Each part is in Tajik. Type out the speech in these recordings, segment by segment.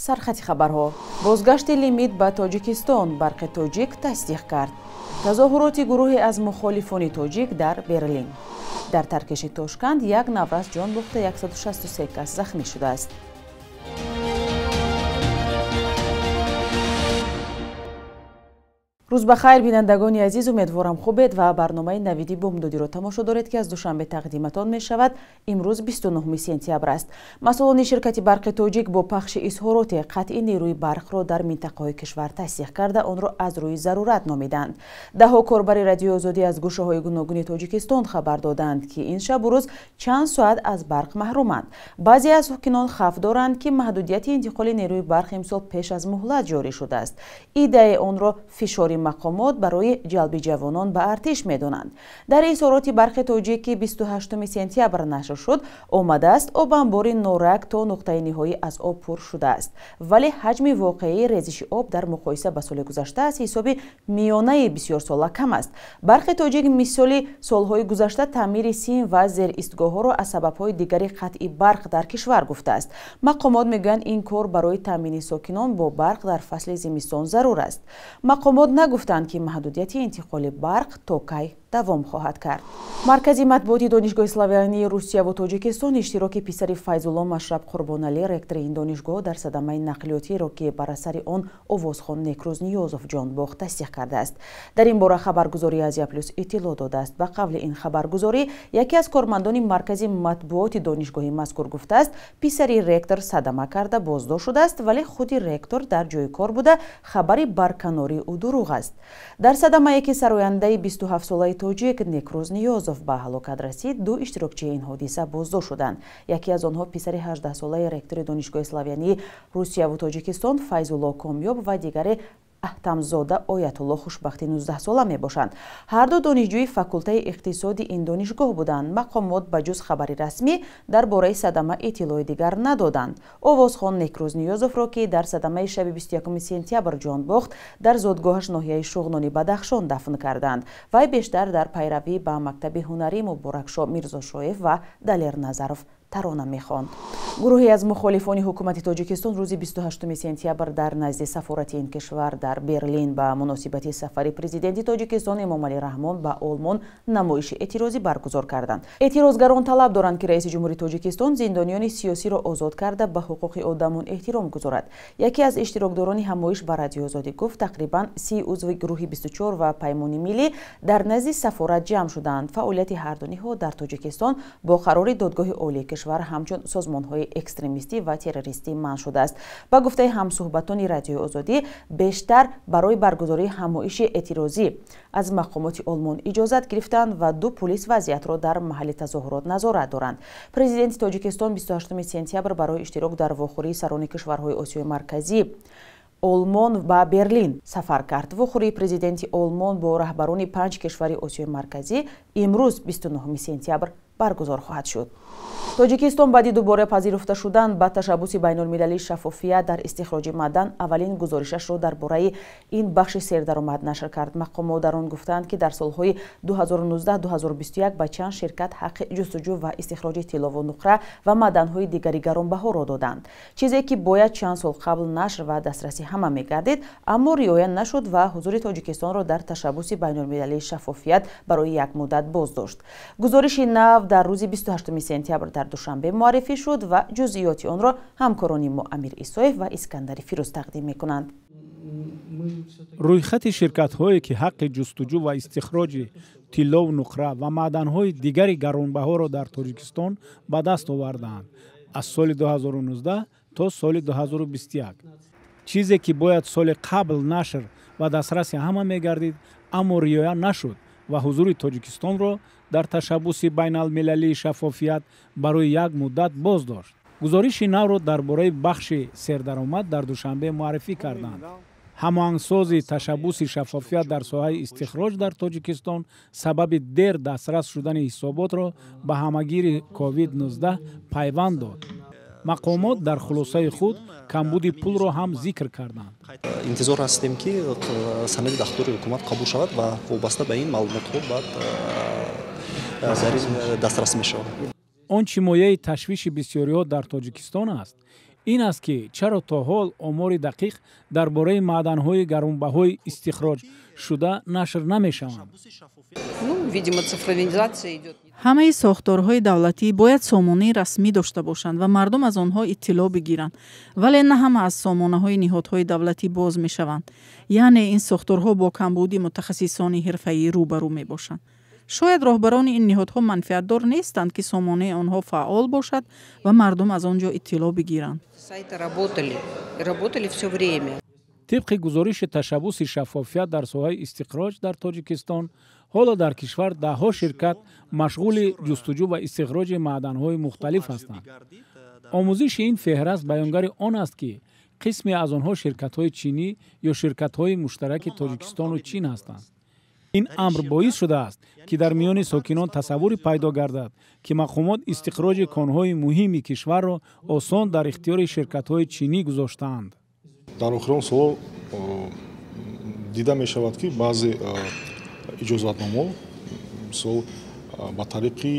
Сархати хабарҳо. Бозгашти лимит ба Тоҷикистон Барқи Тоҷик тасдиқ кард. Тазоҳуроти гурӯҳе аз мухолифони тоҷик дар Берлин. Дар таркиши Тошканд як наврас ҷон бохта, 163 кас захмӣ шудааст. Рӯз ба хайр, бинандагони азиз, умедворам хубед ва барномаи Навиди Бомдодиро тамошо доред, ки аз Душанбе тақдиматон мешавад. Имрӯз 29 сентябр аст. Масъулони ширкати Барқи Тоҷик бо пахши изҳороте қатъи нерӯи барқро дар минтақаҳои кишвар тасдиқ карда, онро аз рӯи зарурат номиданд. Даҳҳо корбари Радиои Озодӣ аз гӯшаҳои гуногуни Тоҷикистон хабар доданд, ки ин шабу рӯз чанд соат аз барқ маҳруманд. Баъзе аз сокинон хавф доранд, ки маҳдудияти интиқоли нерӯи барқ имсол пеш аз муҳлат ҷорӣ шудааст. Идеяи онро фишори мақомот барои ҷалби ҷавонон ба артиш медонанд. Дар изҳороти Барқи Тоҷик, ки 28 сентябр нашр шуд, омадааст, обанбори Норак то нуқтаи ниҳоӣ аз об пур шудааст, вале ҳаҷми воқеии резиши об дар муқоиса ба соли гузашта аз ҳисоби миёнаи бисёрсола кам аст. Барқи Тоҷик мисоли солҳои гузашта таъмири сим ва зеристгоҳҳоро аз сабабҳои дигари қатъи барқ дар кишвар гуфтааст. Мақомот мегӯянд, ин кор барои таъмини сокинон бо барқ дар фасли зимистон зарур аст. Мақомот нагуфтанд, ки маҳдудияти интиқоли барқ то кай давом хоҳад кард. Маркази матбуоти Донишгоҳи славянии Русияву Тоҷикистон иштироки писари Файзулло Машраб Қурбоналӣ, ректори ин донишгоҳ, дар садамаи нақлиётиро, ки бар асари он овозхон Некрӯз Ниёзов ҷон бохт, тасдиқ кардааст. Дар ин бора хабаргузории Азия Плюс иттилоъ додааст. Ба қавли ин хабаргузорӣ, яке аз кормандони маркази матбуоти донишгоҳи мазкур гуфтааст, писари ректор садама карда боздошт шудааст, вале худи ректор дар ҷои кор буда, хабари барканории ӯ дурӯғ аст. Дар садамае ки сарояндаи 27-солаи тоҷик Некрӯз Ниёзов ба ҳалокат расид, ду иштирокчии ин ҳодиса боздошт шуданд. Яке аз онҳо писари 18-солаи ректори Донишгоҳи славянии Русияву Тоҷикистон Файзулло Комёб ва дигаре Аҳтамзода Оятулло Хушбахти 19-сола мебошанд. Ҳар ду донишҷӯи факултаи иқтисоди ин донишгоҳ буданд. Мақомот ба ҷуз хабари расмӣ дар бораи садама иттилои дигар надоданд. Овозхон Некрӯз Ниёзовро, ки дар садамаи шаби 21 сентябр ҷон бохт, дар зодгоҳаш ноҳияи Шуғнони Бадахшон дафн карданд. Вай бештар дар пайравӣ ба мактаби ҳунарӣ Муборакшо Мирзошоев ва Далер Назаров тарона мехонд. Гурӯҳе аз мухолифони ҳукумати Тоҷикистон рӯзи 28 сентябр дар назди сафорати ин кишвар дар Берлин ба муносибати сафари президенти Тоҷикистон Эмомалӣ Раҳмон ба Олмон намоиши эътирозӣ баргузор карданд. Эътирозгарон талаб доранд, ки раиси ҷумҳури Тоҷикистон зиндониёни сиёсиро озод карда, ба ҳуқуқи одамон эҳтиром гузорад. Яке аз иштирокдорони ҳамоиш ба Радиои Озодӣ гуфт, тақрибан 30 узви гурӯҳи 24 ва Паймони миллӣ дар назди сафорат ҷамъ шуданд. Фаъолияти ҳар ду ниҳод дар Тоҷикистон бо қарори Додгоҳи Олии кишвар ҳамчун созмонҳои экстремистӣ ва террористӣ манъ шудааст. Ба гуфтаи ҳамсӯҳбатони Радиои Озодӣ, бештар барои баргузории ҳамоиши эътирозӣ аз мақомоти Олмон иҷозат гирифтанд ва ду пулис вазъиятро дар маҳалли тазоҳурот назорат доранд. Президенти Тоҷикистон 28 сентябр барои иштирок дар вохӯрии сарони кишварҳои Осиёи Марказӣ Олмон ба Берлин сафар кард. Вохӯрии президенти Олмон бо раҳбарони панҷ кишвари Осиёи Марказӣ имрӯз 29 сентябр баргузор хоҳад шуд. Тоҷикистон баъди дубора пазируфта шудан ба ташаббуси байнулмилалии шаффофият дар истихроҷи маъдан аввалин гузоришашро дар бораи ин бахши сердаромад нашр кард. Мақомот дар он гуфтаанд, ки дар солҳои 2019-2021 ба чанд ширкат ҳаққи ҷустуҷӯ ва истихроҷи тиллову нуқра ва маъданҳои дигари гаронбаҳоро доданд. Чизе ки бояд чанд сол қабл нашр ва дастраси ҳама мегардид, аммо риоя нашуд ва ҳузури Тоҷикистонро дар ташаббуси байнулмилалии шаффофият барои як муддат боздошт. Гузориши нав дар рӯзи 28 сентябр дар Душанбе муаррифӣ шуд ва ҷузъиёти онро ҳамкорони мо Амир Исоев ва Искандари Фирӯз тақдим мекунанд. Рӯйхати ширкатҳое, ки ҳаққи ҷустуҷӯ ва истихроҷи тиллову нуқра ва маъданҳои дигари гаронбаҳоро дар Тоҷикистон ба даст овардаанд аз соли 2019 то соли 2021, чизе ки бояд соли қабл нашр ва дастраси ҳама мегардид, аммо риоя нашуд ва ҳузури Тоҷикистонро дар ташаббуси байналмилалии шаффофият барои як муддат боздошт. Гузориши навро дар бораи бахши сердаромад дар Душанбе муаррифӣ карданд. Ҳамоҳангсози ташаббуси шаффофият дар соҳаи истихроҷ дар Тоҷикистон сабаби дер дастрас шудани ҳисоботро ба ҳамагири COVID-19 пайванд дод. Мақомот дар хулосаи худ камбуди пулро ҳам зикр карданд. Интизор ҳастем, ки санади дахлдори ҳукумат қабул шавад ва вобаста ба ин маълумотҳо баъд дастрас мешавад. Он чӣ мояи ташвиши бисёриҳо дар Тоҷикистон аст, Ин аст, ки чаро то ҳол омори дақиқ дар бораи маъданҳои гаронбаҳои истихроҷ шуда нашр намешаванд. Ҳамаи сохторҳои давлатӣ бояд сомонаи расмӣ дошта бошанд ва мардум аз онҳо иттилоъ бигиранд, вале на ҳама аз сомонаҳои ниҳодҳои давлатӣ боз мешаванд. Яъне ин сохторҳо бо камбуди мутахассисони ҳирфаӣ рӯбарӯ мебошанд. Шояд роҳбарони ин ниҳодҳо манфиатдор нестанд, ки сомонаи онҳо фаъол бошад ва мардум аз он ҷо иттилоъ бигиранд. Тибқи гузориши ташаббуси шаффофият дар соҳаи истихроҷ дар Тоҷикистон, ҳоло дар кишвар даҳҳо ширкат машғули ҷустуҷӯ ва истихроҷи маъданҳои мухталиф ҳастанд. Омӯзиши ин феҳраст баёнгари он аст, ки қисме аз онҳо ширкатҳои чинӣ ё ширкатҳои муштараки Тоҷикистону Чин ҳастанд. Ин амр боис шудааст, ки дар миёни сокинон тасаввуре пайдо гардад, ки мақомот истихроҷи конҳои муҳими кишварро осон дар ихтиёри ширкатҳои чинӣ гузоштаанд. Дар охирон солҳо дида мешавад, ки баъзе иҷозатномаҳо, мисол, ба тариқи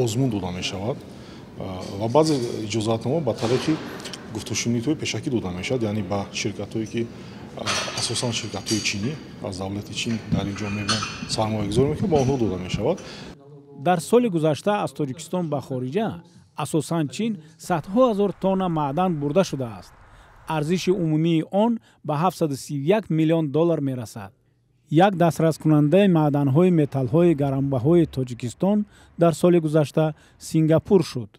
озмун дода мешавад ва баъзе иҷозатномаҳо ба тариқи гуфтушунидҳои пешакӣ дода мешавад, яъне ба ширкатҳое, ки асосан ширкатҳои чинӣ аз давлати Чин дар ин ҷо мебинанд, сармоягузорӣ мекунанд, ба онҳо дода мешавад. Дар соли гузашта аз Тоҷикистон ба хориҷа, асосан Чин, садҳо ҳазор тонна маъдан бурда шудааст. Арзиши умумии он ба 731 миллион доллар мерасад. Як дастраскунандаи маъданҳои металлҳои гаронбаҳои Тоҷикистон дар соли гузашта Сингапур шуд.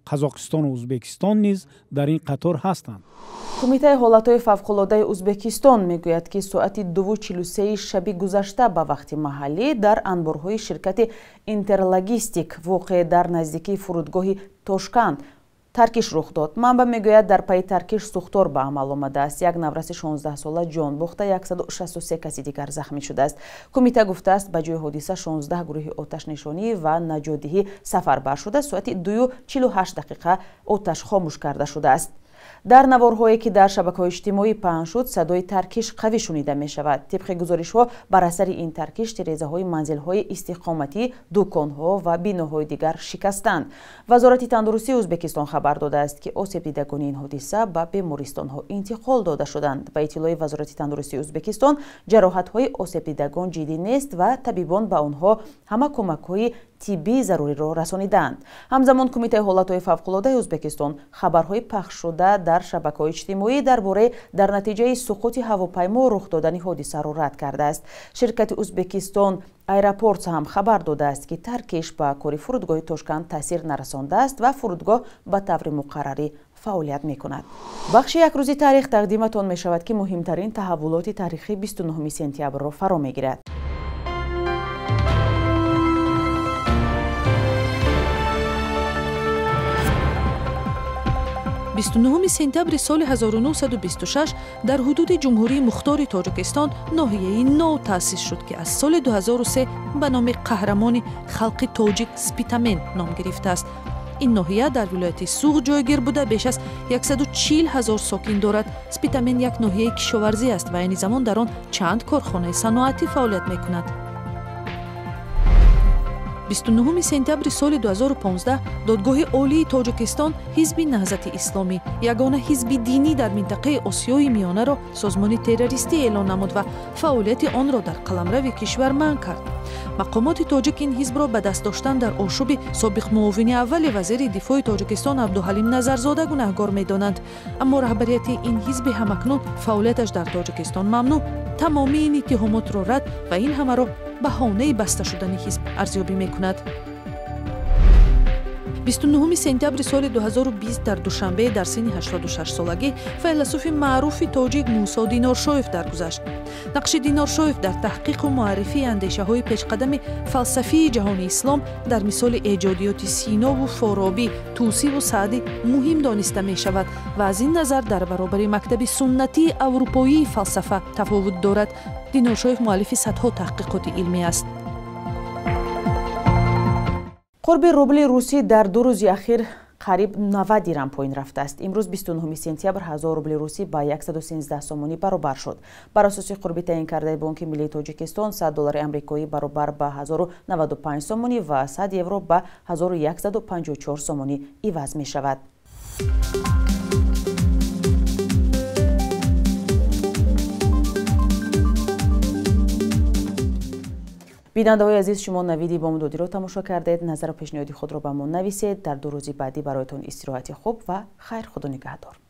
Қазоқистону Узбекистон низ дар ин қатор ҳастанд. Кумитаи ҳолатҳои фавқулодаи Узбекистон мегӯяд, ки соати 2:43 шаби гузашта ба вақти маҳаллӣ дар анборҳои ширкати Интерлогистик, воқеъ дар наздикии фурудгоҳи Тошканд, таркиш рух дод. Манбаъ мегӯяд, дар пайи таркиш сӯхтор ба амал омадааст. Як навраси 16сола ҷон бохта, 163 каси дигар захмӣ шудааст. Кумита гуфтааст, ба ҷои ҳодиса 16 гурӯҳи оташнишонӣ ва наҷотдиҳӣ сафарбар шуда, соати 2:48 оташ хомӯш карда шудааст. Дар наворҳое, ки дар шабакаҳои иҷтимоӣ паҳн шуд, садои таркиш қавӣ шунида мешавад. Тибқи гузоришҳо, бар асари ин таркиш тирезаҳои манзилҳои истиқоматӣ, дуконҳо ва биноҳои дигар шикастанд. Вазорати тандурустии Ӯзбекистон хабар додааст, ки осебдидагони ин ҳодиса ба бемористонҳо интиқол дода шуданд. Ба иттилои Вазорати тандурустии Ӯзбекистон, ҷароҳатҳои осебдидагон ҷиддӣ нест ва табибон ба онҳо ҳама кӯмакҳои тиббии заруриро расонидаанд. Ҳамзамон Кумитаи ҳолатҳои фавқулодаи Ӯзбекистон хабарҳои пахшшуда дар шабакаҳои иҷтимоӣ дар бораи дар натиҷаи суқути ҳавопаймо рух додани ҳодисаро рад кардааст. Ширкати Ӯзбекистон Аэропортс ҳам хабар додааст, ки таркиш ба кори фурудгоҳи Тошканд таъсир нарасондааст ва фурудгоҳ ба таври муқаррарӣ фаъолият мекунад. Бахши якрӯзи таърих тақдиматон мешавад, ки муҳимтарин таҳаввулоти таърихии 29 сентябрро фаро мегирад. 29 сентябри соли 1926 дар ҳудуди Ҷумҳурии Мухтори Тоҷикистон ноҳияи нов таъсис шуд, ки аз соли 2003 ба номи қаҳрамони халқи тоҷик Спитамен ном гирифтааст. Ин ноҳия дар вилояти Суғд ҷойгир буда, беш аз 140 ҳазор сокин дорад. Спитамен як ноҳияи кишоварзӣ аст ва айни замон дар он чанд корхонаи саноатӣ фаъолият мекунад. 29 сентябри соли 2015 Додгоҳи Олии Тоҷикистон Ҳизби Наҳзати Исломӣ, ягона ҳизби динӣ дар минтақаи Осиёи Миёнаро созмони террористӣ эълон намуд ва фаъолияти онро дар қаламрави кишвар манъ кард. Мақомоти тоҷик ин ҳизбро ба даст доштан дар ошӯби собиқ муовини аввали вазири дифои Тоҷикистон Абдуҳалим Назарзода гунаҳгор медонанд. Аммо раҳбарияти ин ҳизби ҳамакнун фаъолияташ дар Тоҷикистон мамнӯъ тамоми ин иттиҳомотро рад ва ин ҳамаро баҳонаи баста шудани ҳизб арзёбӣ мекунад. 29 сентябри соли 2020 дар Душанбе дар синни 86-солагӣ файласуфи маъруфи тоҷик Мусо Диноршоев даргузашт. Нақши Диноршоев дар таҳқиқу муаррифии андешаҳои пешқадами фалсафии ҷаҳони ислом дар мисоли эҷодиёти Синову Форобӣ, Тӯсиву Саъдӣ муҳим дониста мешавад ва аз ин назар дар баробари мактаби суннатии аврупоии фалсафа тафовут дорад. Диноршоев муаллифи садҳо таҳқиқоти илмӣ аст. Қурби рубли русӣ дар ду рӯзи ахир қариб 90 дирам поин рафтааст. Имрӯз 29 сентябр 1000 рубли русӣ ба 113 сомонӣ баробар шуд. Бар асоси қурби таъин кардаи Бонки Миллии Тоҷикистон 100 доллари амрикоӣ баробар ба 1095 сомонӣ ва 100 евро ба 1154 сомонӣ иваз мешавад. Бинандаҳои азиз, шумо Навиди бомдодиро тамошо кардед. Назару пешниҳоди худро ба мо нависед. Дар 2 рӯзи баъдӣ бароятон истироҳати хуб ва хайр. Худо нигаҳдор.